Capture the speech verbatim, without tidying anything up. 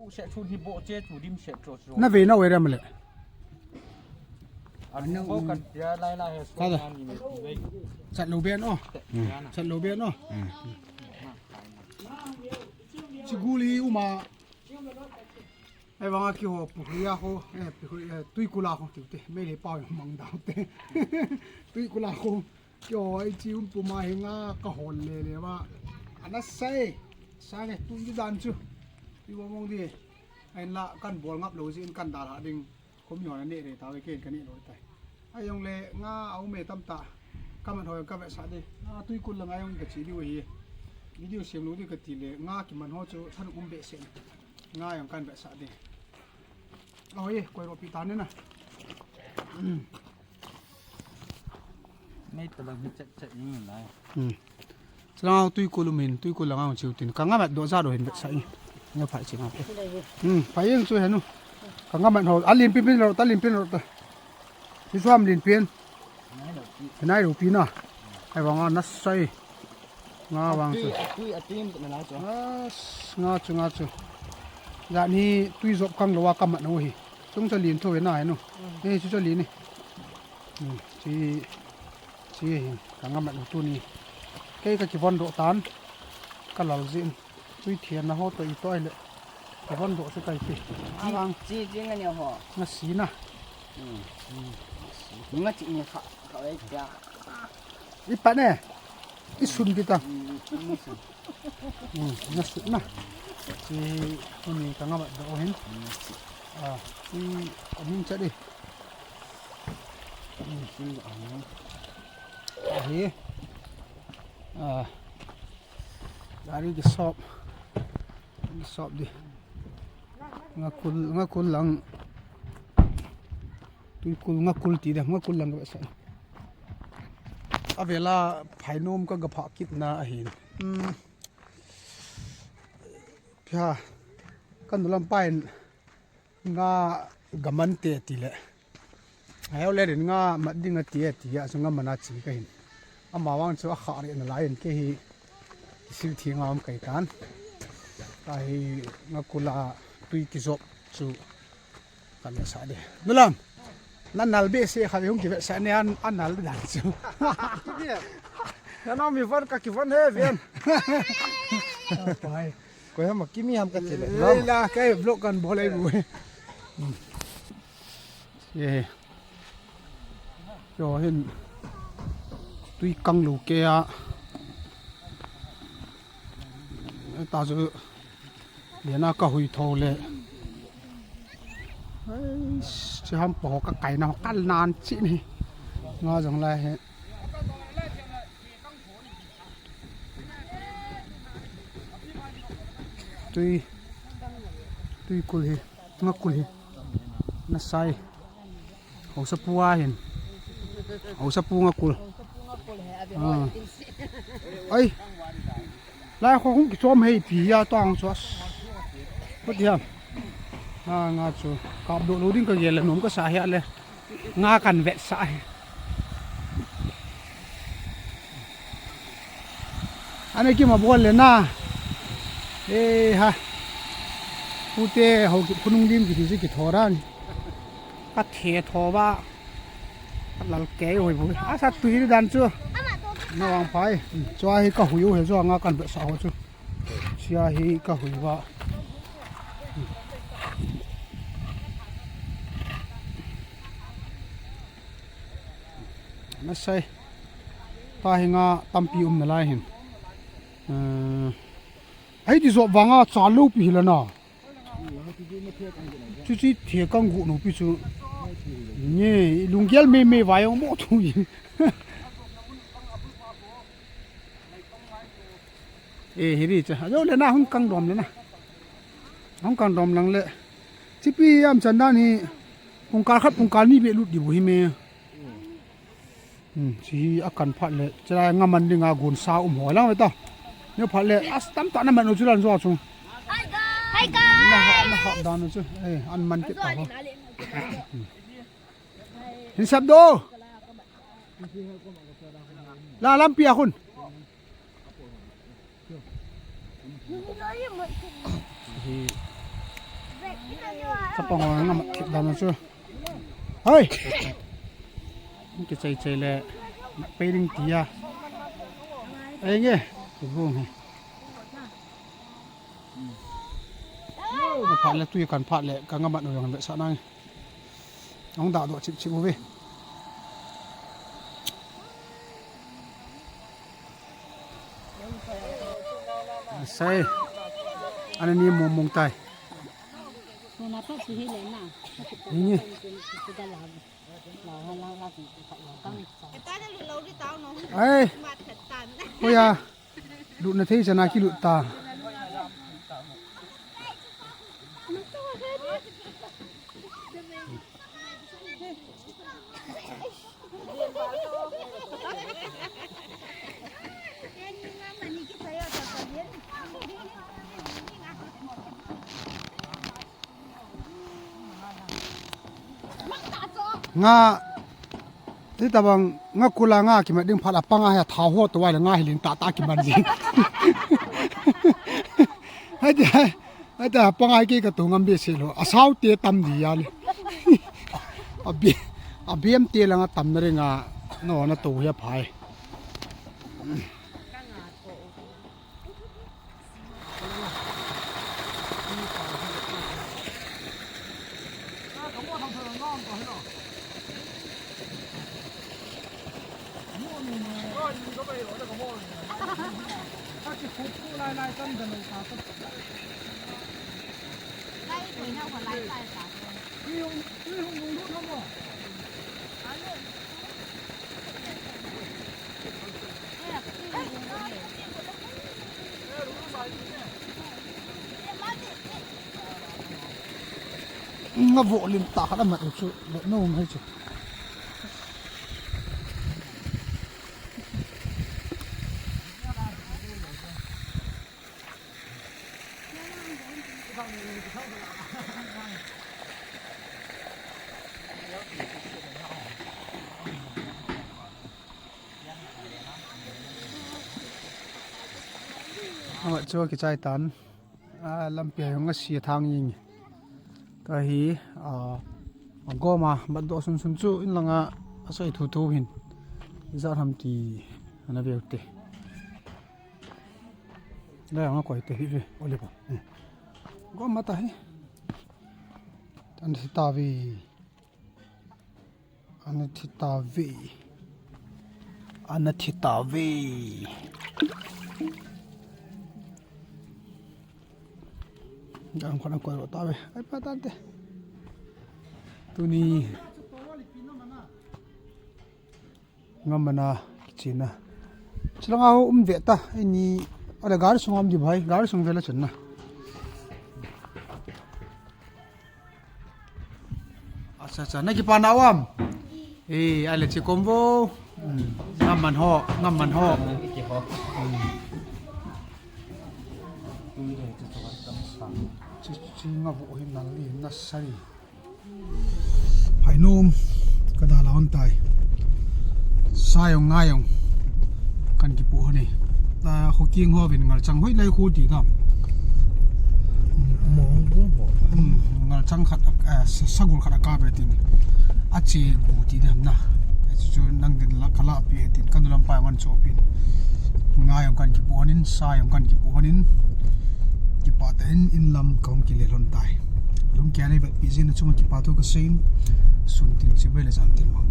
Seh chu ni bo che chu dim seh chu chu. Na ve na ve ram le. Anu bo kan pia lai lai he so. Ka da. Ni me ti ve. Chat lo ben o. Chat lo ben o. Chiguli uma. Ei vanga kiho pukhri a ho, eh, pukhri, eh, tuikul a ho tiu te. Mei le pau mang dau te. Tuikul a ho. Kio, ei chi um puma hi nga ka hol le le va. Ana sai, sa nge tu i dan chu. I wa mong di. Ai la kan bol ngap lo jin kan dal ha ding. Khom yo na ne re ta ve ken ka ne lo tai. Ai yong le nga a um e tam ta. Ka man hoi ka ve sa de. Na tuikul la nga yong ka chi di u hi. Video siam lo di ka ti le nga ki man ho chu than um be se. Nga yong kan ve sa de. Oi, koi ro pi ta ne na. Nei ta lang hi chet chet ning lai. Hmm. Chulang tuikul um hin, tuikul lang ang chiu tin. Ka nga mat do ja do hin vet sa i. Nga phai chi nga. Hmm, phai ing chu henu. Ka nga mat ho, a lin pin pin lo, ta lin pin lo ta. Hi suam lin pin. Nai lo pi. Nai lo pi na. Ai vang a na sai. Nga vang chu. Tui, tui, a tui, na lai chu. As, nga chu, nga chu. Ja ni tui jop kang lo wa ka mat no hi. Chung cha lin tho ve na he no. Mm. Eh, chu cha lin ni. Hmm, chi, chi hi, ka nga mat no tu ni. Kei ka kivon do tan. Ka lal jin. Tui thian na ho to i to ai le. Kivon do chu kai pi. Chi, a vang. Chi, chi nga ni ho. Nga si na. Hmm. Hmm. Nga chi ni kha, kha ve ja. I pa ne. I sun kita. Hmm, na sun na. Si, uni ka nga mat do hin. Ah, si, amin cha di. Ahi. Ah. Dari di sop. Di sop di. Nga kul, nga kul lang. Tuikul nga kul ti de, nga kul lang ka sa. A vela phainom ka ga pha kit na ahin. Hmm. Pia, ka nu lam pain nga ga man te ti le. Ai le rin nga mat ding a ti a ti a, chu nga man a chi ka hin. Ama vang chu a kha re na lai in ke hi. Sil thi nga um kai tan. Ka hi nga kul a tui kijop chu. Kan sa de. Nulam. Na nal be se kha hung ki sa ne an, an nal dan chu. Na na mi van ka ki van he vian. Pai. Ko ha ma kimi ham ka ti le. Ei la kai vlog kan bol ai bu. Ye. Yo hin. Tui kang lu ke a. Ta chu. Liana ka hui tho le. Ai, chi ham po ka kai na ka nan chi ni. Nga jong lai he. Tui, tui kul hi, nga kul hi. Na sai. Hausa pu a hin. Hausa pu nga kul. Hausa pu nga kul he, a ve. Ah. Ai. Lai kho hung kichom hei pi ya tong chu as. Ko ti ham. Ah, nga chu. Kap do lo ding ka gel le nom ka sa he le. Nga kan vet sa he. Ane ki ma bol le na. Eh ha. Pu te ho ki phunung lim ki ti si ki thoran. Ka the tho ba. Lal kei hoi bu. A sa tui dan chu. Na wang phai. Chua hi ka hui u he chu nga kan be sa ho chu. Sia hi ka hui ba. Na sai. Pa hi nga tampi um na lai hin. Eh, ai ti zo vanga cha lo pi hi la na. Chu chi thia kang gu no pi chu. Nge, lunggel mei mei vai ong mo thu yi. Eh, hi ri cha. Ajo le na hung kang dom le na. Hung kang dom lang le. Chi pi am chan dan hi. Pung kal khat pung kal ni be lut di bu hi me. Hmm, chi a kan phat le, chulai nga man ding a gun sa um ho lang ve ta. Ni phat le, as tam ta na man u chu lan zo chu. Hi guys. Na ha, na ha dan u chu. Eh, an man kit ta ho. Hmm. Hin sap do. La lampi a khun. Hi. Chapang ho nga mat thip dan chu. Hoi. Kichai chai le. Pei ding tia. Ei nge. Kibung he. Phat le tui kan phat le ka nga mat u jong le sa nang. Hung da do chip chip u ve. Sai. Ana ni mong mong tai. Ni. Ai. Oi ya. Lutna thei chana kilut ta. Nga, ti tabang nga kula nga kimat ding phat a panga hi a thao ho to wai la nga hi ling tata kiman ding. Hai ti, hai ti panga hi ki ka tu ngam be se lo. A sao te tam di ya le. A be, a bem te la nga tam na ring a no na to hi a phai. Nga vo lim ta khat a mat u chu, vo no mai chu. Amat chu kichai tan. A, lampi a hung a sia thang ing. Ka hi, a, a goma bat do sun sun chu in langa a soi thu thu hin. Za ham ti ana veu te. Lai anga koi te hi ve, Oliver. Hmm. Goma ta hi. Tan si ta ve. Ana thi ta ve. Ana thi ta ve. Gang khona koi ro ta ve. Ai pa tan te. Tuni. Ngam mana kichina. Chilanga ho um ve ta. Ini. Ole gari sung um di bhai. Gari sung ve la chun na. Acha, acha, na kipa na um. Eh, ale chi kom vo. Hmm. Ngam man ho, ngam man ho. Hmm. Chi, chi nga vo hi nal li na sari. Phai nom ka da la on tai. Sa jong nga jong kan kipu ho ni. Ta ho king ho vin ngal chang hoi lai khu ti ta. Mong bu bo. Hmm, ngal chang khat, eh, sa-, sagul khat a ka be tin. A chi gu ti dem na. Chu nang din la kala pi tin kan lam pai man cho pin. Nga jong kan kipu honin, sa jong kan kipu honin. Kipa ta in, in lam kong kile lon tai. Lung kia nei vet pi jin na chunga kipa thu ka sei in. Sun tin chibai le jan tin mang.